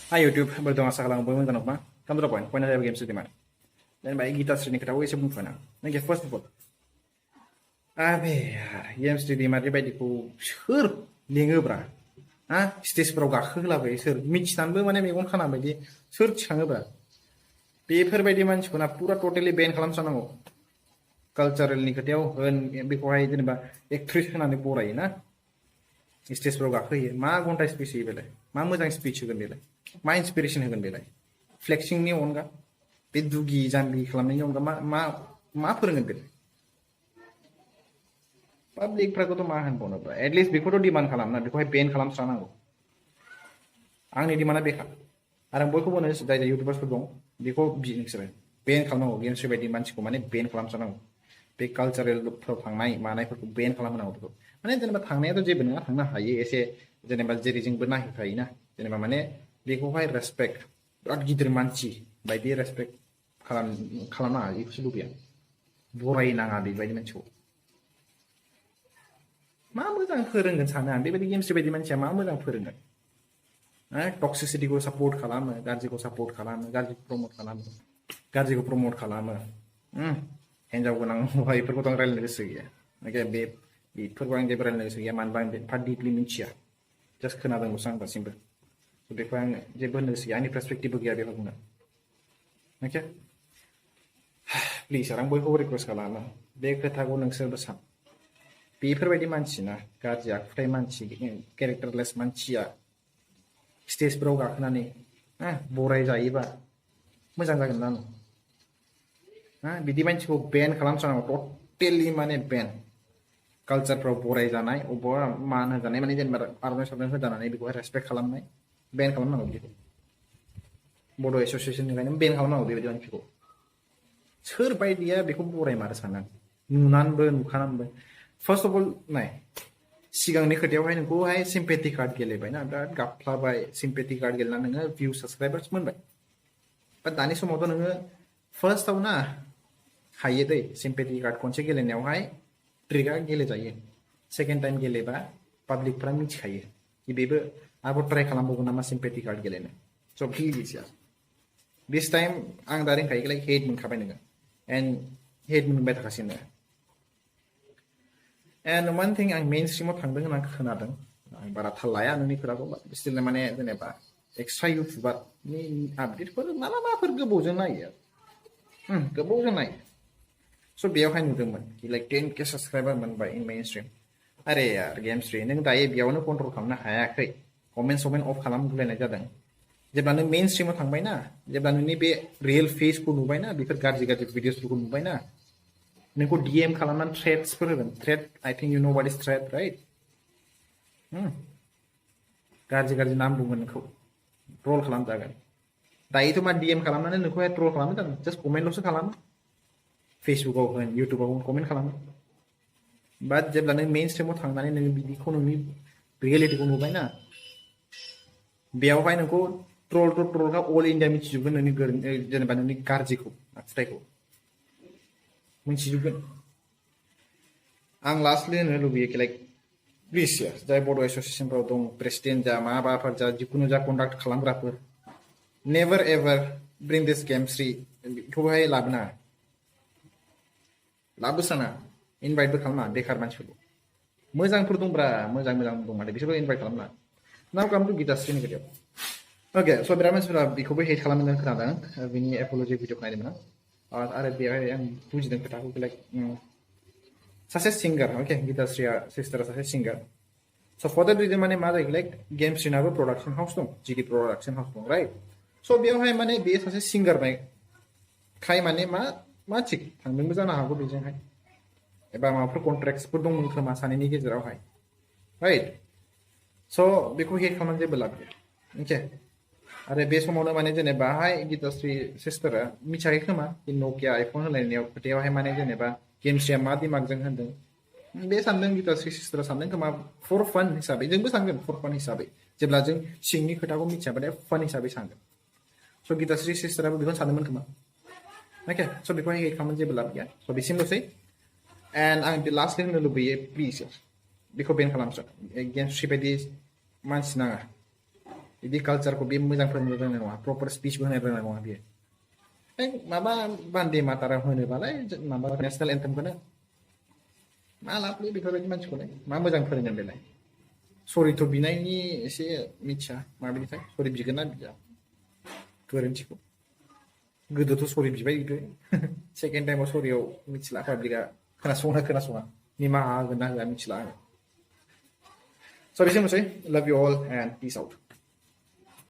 Hai YouTube, berdoa sekarang boleh mengenal apa? Kamu tahu poin ada game di mana? Dan baik kita sering kita wes sebelum fana. Nanti first of all, game di mana baik diku sur lingu bra. Stage pro gak khla bai sur मिथिनानैबो माने मेगन खाना बायदि सोर थिखाङोब्रा बेफोरबायदि मानसिखौना पुरा totally बेन खालामस्रानांगौ कालचारेलनि खोथायाव होन बेखौहाय जेनेबा एक्ट्रेस होनानै बरायोना स्टेजफ्राव गाखोयो मा घन्टा स्पिच होयो बेलाय मा मोजां स्पिच होगोन बेलाय मा इन्सपिरेसन होगोन बेलाय फ्लेक्सिंनि अनगा बे दुगि जाम्बि खालामनायनि अनगा मा मा मा फोरोंगोन बेलाय पाब्लिकफ्राखौथ' मा होनबावनोब्रा एटलिस्ट बेखौथ' डिमान्ड खालामना बेखौहाय बेन खालामस्रानांगौ आंनि डिमान्डा बेखा आरो आं बयखौबो होनो जाय जाय इउटुबार्सफोर दं बेखौ नोंसोरो बेन खालामनांगौ गेम्स बायदि मानसिखौ माने बेन खालामस्रानांगौ बे कालचारेलफ्राव थांनाय मानायफोरखौ बेन खालामहोनांगौ बेखौ माने जेनेबा थांनायाथ' जेबो नङा थांनो हायो एसे जेनेबा जेरै जोंबो नायहोखायोना जेनेबा माने बेखौहाय रेसपेक्ट बिराद गिदिर मानसि बायदि रेसपेक्ट खालामनाङा बेखौसो लुबैया बरायनाङा बेबायदि मानसिखौ मा मोजां फोरोंगोन सानो आं बेबायदि गेम्स बायदि मानसिया मा मोजां फोरोंगोन टक्सिसिटिखौ सापर्ट खालामो गाज्रिखौ सापर्ट खालामो गाज्रिखौ प्रमोट खालामो हिन्जाव गोनां हौवाफोरखौथ' आं रायलायनो गोसो गैया बेफोरखौ आं जेबो रायलायनो गोसो गैया मानोबा आं एफा डिपलि मिथिया जास्ट खोनादोंल'सो आं दासिमबो बेखौ आं जेबो होननो गोसो गैया आंनि पार्सपेक्टिभबो गैया बेखौ बुंनो अके प्लिज आं बयखौबो रिकुवेस्ट खालामो बे खोथाखौ नोंसोरबो सान बेफोरबायदि मानसिना गाज्रि आखुथाय मानसि केरेक्टारलेस मानसिया स्टेजफोराव गाखोनानै बराय जायोबा मोजां जागोन ना बिदि मानसिखौ बेन खालामस्रानांगौ टटेलि माने बेन कालचारफ्राव बराय जानाय अबेबा मान होजानाय माने जेनेबा आर'नाइ सारनाइ होजानानै बेखौहाय रेसपेक्ट खालामनाय बेन खालामनांगौ बिदिखौ बड' एस'सियेसननिफ्रायनो बेन खालामनांगौ बेबायदि मानसिखौ सोर बायदिया बेखौ बरायमारो सानो आं नुनानैबो नुखानानैबो फार्स्ट अफ अल नाय सिगांनि खोथायावहाय नोंखौहाय सिम्पेथि कार्ड गेलेबाय ना बिराद गाबफ्लाबाय सिम्पेथि कार्ड गेलेनानै नोङो भिउ साबसक्राइबार्स मोनबाय बाट दानि समावथ' नोङो फार्स्टआव ना हायो दै सिम्पेथि कार्ड खनसे गेलेनायावहाय ट्रिकआ गेलेजायो सेकेन्ड टाइम गेलेबा पाब्लिकफ्रा मिथिखायो कि बेबो आरोबाव ट्राइ खालामबावगोन नामा सिम्पेथि कार्ड गेलेनो स' प्लिज दिस टाइम आं दा रोंखायो लाइक हेड मोनखाबाय नोङो एन्ड हेड मोनबाय थाखासिनो एन्ड वान थिं आं मेइन स्ट्रिमाव थांदों होनना खोनादों आं बारा थाल लाया नोंनि खोथाखौ स्टिल माने जेनेबा एक्सट्रा इउटुबारनि आपडेटफोर मालाबाफोर गोबावजों नायो गोबावजों नायो स' बेयावहाय नुदोंमोन कि लाइक 10K साबसक्राइबार मोनबाय इन मेइन स्ट्रिम अरे यार गेमस्ट्रि नों दायो बेयावनो कन्ट्रल खालामनो हायाखै कमेन्ट अफ खालामगुलायनाय जादों जेब्ला नों मेइन स्ट्रिमाव थांबायना जेब्ला नोंनि बे रियेल फेसखौ नुबायना बेफोर गाज्रि गाज्रि भिडिअसफोरखौ नुबायना नोंखौ डिएम खालामनानै थ्रेट्सफोर होगोन threat I think you know what is threat right गाज्रि गाज्रि नाम बुंगोन नोंखौ ट्रल खालामजागोन दायोथ' मा डिएम खालामनानै नोंखौहाय ट्रल खालामनो जागोन जास्ट कमेन्टल'सो खालामो फेसबुकाव होन इउटुबाव होन कमेन्ट खालामो बाट जेब्ला नों मेइन स्ट्रिमाव थांनानै नों बिदिखौ नोंनि रियेलिटिखौ नुबायना बेयावहाय नोंखौ ट्रलखा अल इन्डिया मिथिजोबगोन नोंनि जेनेबा नोंनि गाज्रिखौ आखुथायखौ मिथिजोबगोन आं लास्टलि होननो लुबैयो कि लाइक प्लिज जाय बड' एस'सियेसनफ्राव दं प्रेसिडेन्ट जा माबाफोर जा जिखुनु जा कन्डाक्ट खालामग्राफोर नेभार एभार ब्रिं दिस गेमस्रि बेखौहाय लाबोनाङा लाबोस्राना इनभाइटबो खालामनाङा बेखार मानसिफोरखौ मोजांफोर दंब्रा मोजां दं माथो बिसोरखौ इनभाइट खालामनाङा नाव खालामदो गितास्रिनि खोथायाव अके स' बिराद मानसिफोरा बेखौबो हेट खालामनो खोनादों बिनि एप'ल'जि भिडिअ नायदोंमोन आं आरो बेवहाय आं बुजिदों खोथाखौ लाइक सासे सिंगार अके गितास्रिया सिस्टारा सासे सिंगार स' फर द्याट रिजन माने मा जायो लाइक गेमस्रिनाबो प्रडाक्सन हाउस दं जिडि प्रडाक्सन हाउस दं राइट स' बेयावहाय माने बे सासे सिंगार खाय माने मा थिग थांदोंबो जानो हागौ बेजोंहाय एबा माबाफोर कन्ट्रेक्टसफोर दंमोन खोमा सानैनि गेजेरावहाय राइट स' बेखौ हेट खालामनानै जेबो लाब गैया अके आरो बे समावनो माने जेनेबाहाय गितास्रि सिस्टारा मिथियाखै खोमा नकिया आइफन होलायनायाव खोथायावहाय माने जेनेबा गेमस्रिया मा दिमागजों होनदों बे सानदों गितास्रि सिस्टारा सानदों खोमा फर फान हिसाबै जोंबो सानगोन फर फान हिसाबै जेब्ला जों सिंनि खोथाखौ मिथियाबाथाय फान हिसाबै सानगोन स' गितास्रि सिस्टाराबो बेखौनो सानदोंमोन खोमा अके स' बेखौहाय हेट खालामनानै जेबो लाब गैया स' बेसिमल'सै एन्ड आं लास्टलि होननो लुबैयो प्लिज बेखौ बेन खालामस्रा गेमस्रि बायदि मानसि नाङा Jadi culture-ku bia मोजां फोरोंनो रोंनाय नङा proper speech होनो रोंनाय नङा बियो माबा बान्दे माताराम होनोबालाय माबा नेसनेल एन्थेमखौनो मा लाबलै बेफोरबायदि मानसिखौलाय मा मोजां फोरोंगोन बेलाय सरिथ' बिनायनि एसे मिथिया माबायदिथाय सरि बिगोन ना बिया गोरोन्थिखौ गोदोथ' सरि बिबाय बिबो सेकेन्ड टाइमाव सरियाव मिथिला पाब्लिकआ खोनासङा निमाहा होगोन ना होआ मिथिला आङो स' बेसेनोसै love you all and peace out